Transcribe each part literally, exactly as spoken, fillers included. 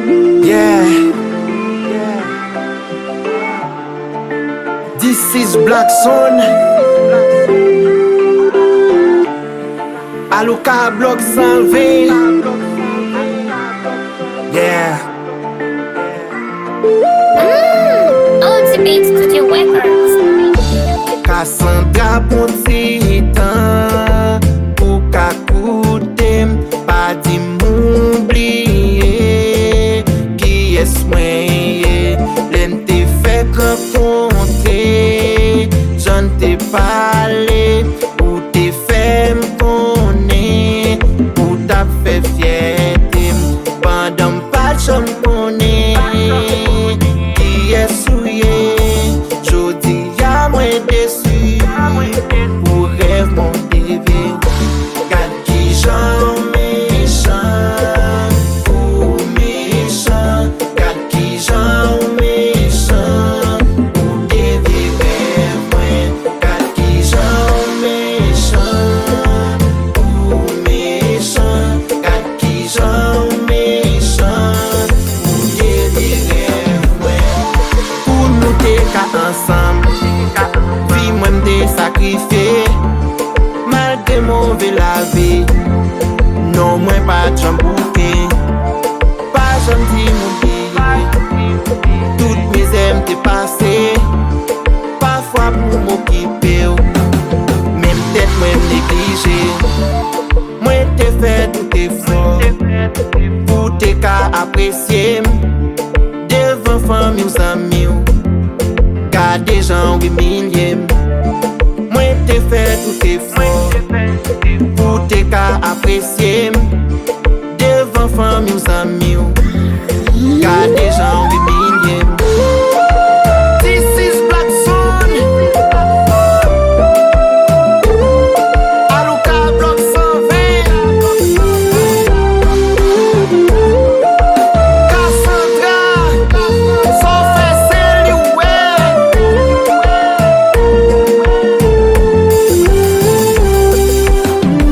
Yeah. This is Black Sound. Alouka Block san ven. Yeah. Mm, Old Beat Studio Records. Cassandra pran ti tan pou ka koute m. Pa di m ou bliye kiyès mwen ye. Lè n te fèk rankontre, jan n te pale, ou te fè m konnen ou t ap fè fyète m. Pandan m pa t janm konnen kiyès ou ye, jodi a mwen desi pou rèv mwen te vye. Gad kijan w mechan, ou mechan. Gad kijan w mechan, ou devye rèv mwen. Gad kijan w mechan, ou mechan. Gad kijan w mechan, ou devye rèv mwen. Pou nou te ka ansanm, vi mwen m te sakrifye. Malgre move lavi, non mwen pa t janm bouke. Pa janm di m ou bliye tout mizè m te pase. Pafwa pou m okipe w, menm tèt mwen m neglije. Mwen te fè tout efò pou w te ka apresye m. Devan fanmi w, zanmi w, gade jan w imilye m. Mwen te fè tout efò pou w te ka apresye m. Devan fanmi w, zanmi w, gade jan w imilye m. This is Black Sound. Alouka Block san ven. Cassandra, sa w fè se li w wè.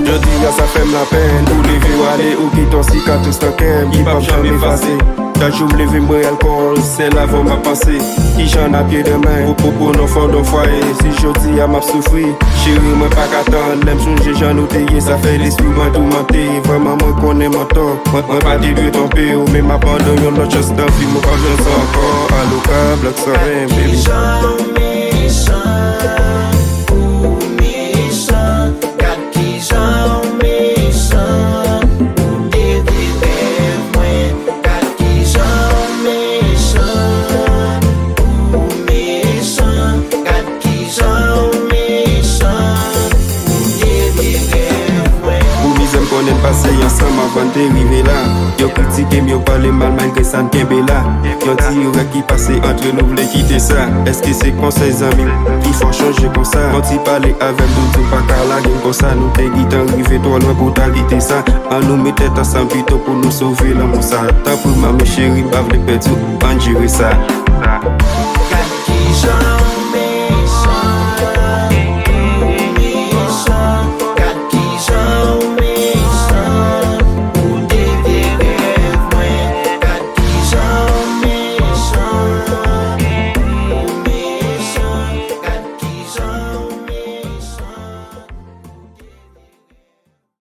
Jodi a sa fè m lapenn, ou leve w ale, ou kite yon sikatris nan kè m ki p ap janm efase. Chak jou m leve m bwè alkòl, sèl avè w m ap panse. Kijan n ap ye demen, ou pou pou nou fondè yon fwaye. Si jodi a m ap soufri, cheri mwen pa ka tann. Lè m sonje jan nou te ye, sa fè lespri mwen toumante. Vrèman mwen konnen m antò, mwen, mwen pa te dwe twonpe w. Men m ap mande w yon lòt chans nan vi m, ou p ap jwenn sa ankò. Alouka Block san ven, baby. Kijan w mechan, ou mechan. Gad kijan w mechan, ou devye rèv mwen. Gad kijan w mechan, ou mechan. Gad kijan w mechan, ou devye rèv mwen. Pou mizè m konnen n pase ansanm anvan n te rive la. Yo kritike m, yo pale mal, malgre sa n kenbe la. Yon dirèk ki pase antre nou, vle kite sa. Èske se konsèy zanmi ki fè w chanje konsa? Yon ti pale avè m, doudou pa ka lage m konsa. Nou te gentan rive twò lwen pou ta kite sa. Ann nou met tèt ansanm pito pou nou sove lanmou sa. Tanpri manmi cheri, m pa vle pèdi w, ann jere sa. Gad kijan w